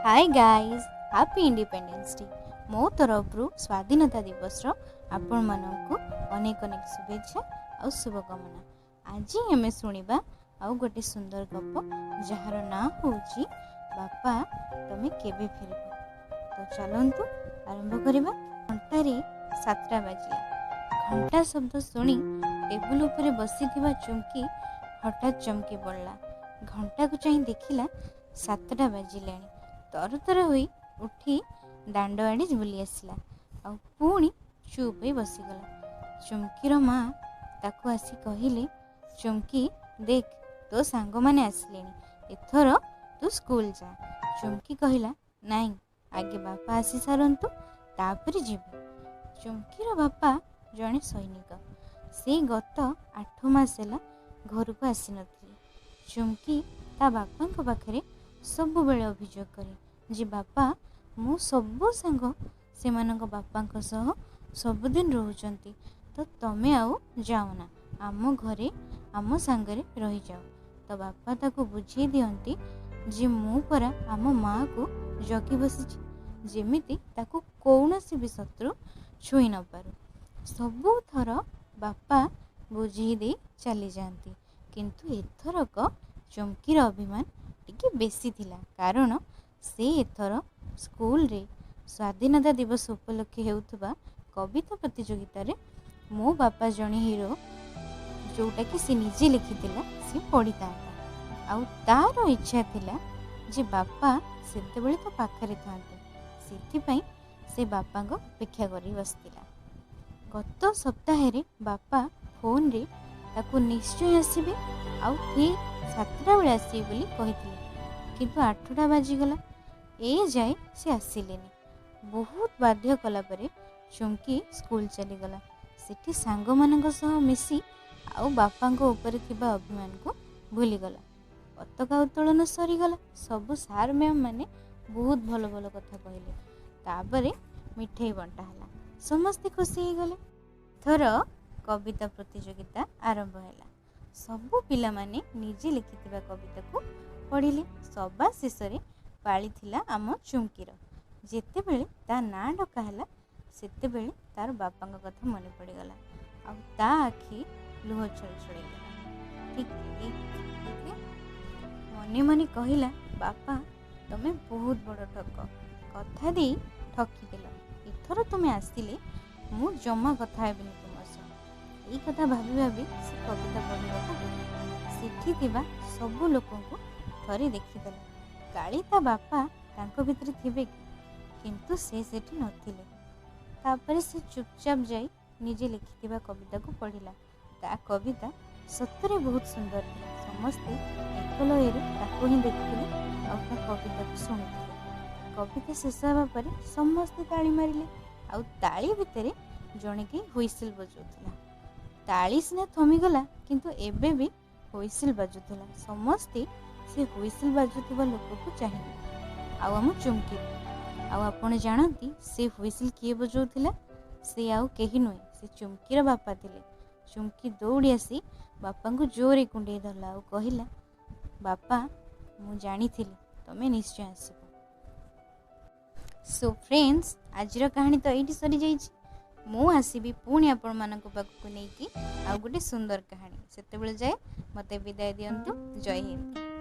Hi guys, happy Independence Day. ମୋ ତରଫରୁ ସ୍ୱାଧୀନତା ଦିବସର ଆପଣମାନଙ୍କୁ ଅନେକ ଅନେକ ଶୁଭେଚ୍ଛା ଆଉ ଶୁଭକାମନା। ଆଜି ଆମେ ଶୁଣିବା ଆଉ ଗୋଟେ ସୁନ୍ଦର ଗପ, ଯାହାର ନାଁ ହେଉଛି ବାପା ତମେ କେବେ ଫେରିବ। ତ ଚାଲନ୍ତୁ ଆରମ୍ଭ କରିବା। ଘଣ୍ଟାରେ 7ଟା ବାଜିଲା। ଘଣ୍ଟା ଶବ୍ଦ ଶୁଣି ଟେବୁଲ ଉପରେ ବସିଥିବା ଚୁମ୍କି ହଠାତ୍ ଚମକି ପଡ଼ିଲା। ଘଣ୍ଟାକୁ ଚାହିଁ ଦେଖିଲା 7ଟା ବାଜିଲାଣି। ତରତର ହୋଇ ଉଠି ଦାଣ୍ଡ ଆଡ଼େ ବୁଲି ଆସିଲା ଆଉ ପୁଣି ଚୁପ୍ ହୋଇ ବସିଗଲା। ଚୁମ୍କିର ମା ତାକୁ ଆସି କହିଲେ, ଚୁମ୍କି, ଦେଖ ତୋ ସାଙ୍ଗମାନେ ଆସିଲେଣି, ଏଥର ତୁ ସ୍କୁଲ ଯା। ଚୁମ୍କି କହିଲା, ନାଇଁ, ଆଗେ ବାପା ଆସି ସାରନ୍ତୁ, ତାପରେ ଯିବି। ଚୁମ୍କିର ବାପା ଜଣେ ସୈନିକ। ସେ ଗତ 8 ମାସ ହେଲା ଘରକୁ ଆସିନଥିଲେ। ଚୁମ୍କି ତା ବାପାଙ୍କ ପାଖରେ ସବୁବେଳେ ଅଭିଯୋଗ କରେ ଯେ ବାପା, ମୁଁ ସବୁ ସାଙ୍ଗ ସେମାନଙ୍କ ବାପାଙ୍କ ସହ ସବୁଦିନ ରହୁଛନ୍ତି, ତ ତମେ ଆଉ ଯାଅନା, ଆମ ଘରେ ଆମ ସାଙ୍ଗରେ ରହିଯାଅ। ତ ବାପା ତାକୁ ବୁଝେଇ ଦିଅନ୍ତି ଯେ ମୁଁ ପରା ଆମ ମାଆକୁ ଜଗି ବସିଛି, ଯେମିତି ତାକୁ କୌଣସି ବି ଶତ୍ରୁ ଛୁଇଁ ନପାରୁ। ସବୁଥର ବାପା ବୁଝେଇ ଦେଇ ଚାଲିଯାଆନ୍ତି, କିନ୍ତୁ ଏଥରକ ଚୁମ୍କିର ଅଭିମାନ ଟିକେ ବେଶୀ ଥିଲା, କାରଣ ସେ ଏଥର ସ୍କୁଲରେ ସ୍ୱାଧୀନତା ଦିବସ ଉପଲକ୍ଷେ ହେଉଥିବା କବିତା ପ୍ରତିଯୋଗିତାରେ ମୋ ବାପା ଜଣେ ହିରୋ, ଯେଉଁଟାକି ସେ ନିଜେ ଲେଖିଥିଲା, ସେ ପଢ଼ିଥାନ୍ତା। ଆଉ ତାର ଇଚ୍ଛା ଥିଲା ଯେ ବାପା ସେତେବେଳେ ତା ପାଖରେ ଥାନ୍ତେ। ସେଥିପାଇଁ ସେ ବାପାଙ୍କ ଅପେକ୍ଷା କରି ବସିଥିଲା। ଗତ ସପ୍ତାହରେ ବାପା ଫୋନରେ ତାକୁ ନିଶ୍ଚୟ ଆସିବେ ଆଉ ଠିକ୍ 7ଟା ବେଳେ ଆସିବେ ବୋଲି କହିଥିଲେ, କିନ୍ତୁ 8ଟା ବାଜିଗଲା, ଏ ଯାଏ ସେ ଆସିଲେନି। ବହୁତ ବାଧ୍ୟ କଲା ପରେ ଚୁମ୍କି ସ୍କୁଲ ଚାଲିଗଲା। ସେଠି ସାଙ୍ଗମାନଙ୍କ ସହ ମିଶି ଆଉ ବାପାଙ୍କ ଉପରେ ଥିବା ଅଭିମାନକୁ ଭୁଲିଗଲା। ପତାକା ଉତ୍ତୋଳନ ସରିଗଲା। ସବୁ ସାର୍ ମ୍ୟାମ୍ ମାନେ ବହୁତ ଭଲ ଭଲ କଥା କହିଲେ। ତାପରେ ମିଠେଇ ବଣ୍ଟା ହେଲା, ସମସ୍ତେ ଖୁସି ହେଇଗଲେ। ଏଥର କବିତା ପ୍ରତିଯୋଗିତା ଆରମ୍ଭ ହେଲା। ସବୁ ପିଲାମାନେ ନିଜେ ଲେଖିଥିବା କବିତାକୁ ପଢ଼ିଲେ। ସବା ଶେଷରେ ପାଳି ଥିଲା ଆମ ଚୁମ୍କିର। ଯେତେବେଳେ ତା ନାଁ ଡକା ହେଲା, ସେତେବେଳେ ତାର ବାପାଙ୍କ କଥା ମନେ ପଡ଼ିଗଲା ଆଉ ତା ଆଖି ଲୁହ ଛଳଛଳେଇଗଲା। ଠିକ୍ ମନେ ମନେ କହିଲା, ବାପା, ତମେ ବହୁତ ବଡ଼ ଠକ, କଥା ଦେଇ ଠକିଦେଲ। ଏଥର ତୁମେ ଆସିଲେ ମୁଁ ଜମା କଥା ହେବିନି ତୁମ ସହ। ଏଇ କଥା ଭାବି ଭାବି ସେ କବିତା ପଢ଼ିବାକୁ ଗଲା। ସେଠି ଥିବା ସବୁ ଲୋକଙ୍କୁ ଥରେ ଦେଖିଦେଲା, କାଳେ ତା ବାପା ତାଙ୍କ ଭିତରେ ଥିବେ କି? କିନ୍ତୁ ସେ ସେଠି ନଥିଲେ। ତାପରେ ସେ ଚୁପଚାପ ଯାଇ ନିଜେ ଲେଖିଥିବା କବିତାକୁ ପଢ଼ିଲା। ତା କବିତା ସତରେ ବହୁତ ସୁନ୍ଦର ଥିଲା। ସମସ୍ତେ ଏକଲୟରେ ତାକୁ ହିଁ ଦେଖୁଥିଲେ ଆଉ ତା କବିତାକୁ ଶୁଣୁଥିଲେ। କବିତା ଶେଷ ହେବା ପରେ ସମସ୍ତେ ତାଳି ମାରିଲେ ଆଉ ତାଳି ଭିତରେ ଜଣେ କେହି ହୁଇସିଲ୍ ବଜାଉଥିଲା। ତାଳି ସିନା ଥମିଗଲା, କିନ୍ତୁ ଏବେ ବି ହୁଇସିଲ୍ ବାଜୁଥିଲା। ସମସ୍ତେ ସେ ହୁଇସିଲ୍ ବାଜୁଥିବା ଲୋକକୁ ଚାହିଁଲେ ଆଉ ଆମ ଚୁମ୍କି। ଆଉ ଆପଣ ଜାଣନ୍ତି ସେ ହୁଇସିଲ୍ କିଏ ବଜାଉଥିଲା? ସେ ଆଉ କେହି ନୁହେଁ, ସେ ଚୁମ୍କିର ବାପା ଥିଲେ। ଚୁମ୍କି ଦୌଡ଼ି ଆସି ବାପାଙ୍କୁ ଜୋରରେ କୁଣ୍ଡେଇ ଧରିଲା ଆଉ କହିଲା, ବାପା, ମୁଁ ଜାଣିଥିଲି ତମେ ନିଶ୍ଚୟ ଆସିବ। ସୋ ଫ୍ରେଣ୍ଡସ୍, ଆଜିର କାହାଣୀ ତ ଏଇଠି ସରିଯାଇଛି। ମୁଁ ଆସିବି ପୁଣି ଆପଣମାନଙ୍କ ପାଖକୁ ନେଇକି ଆଉ ଗୋଟେ ସୁନ୍ଦର କାହାଣୀ। ସେତେବେଳେ ଯାଏ ମୋତେ ବିଦାୟ ଦିଅନ୍ତୁ। ଜୟ ହିନ୍ଦ।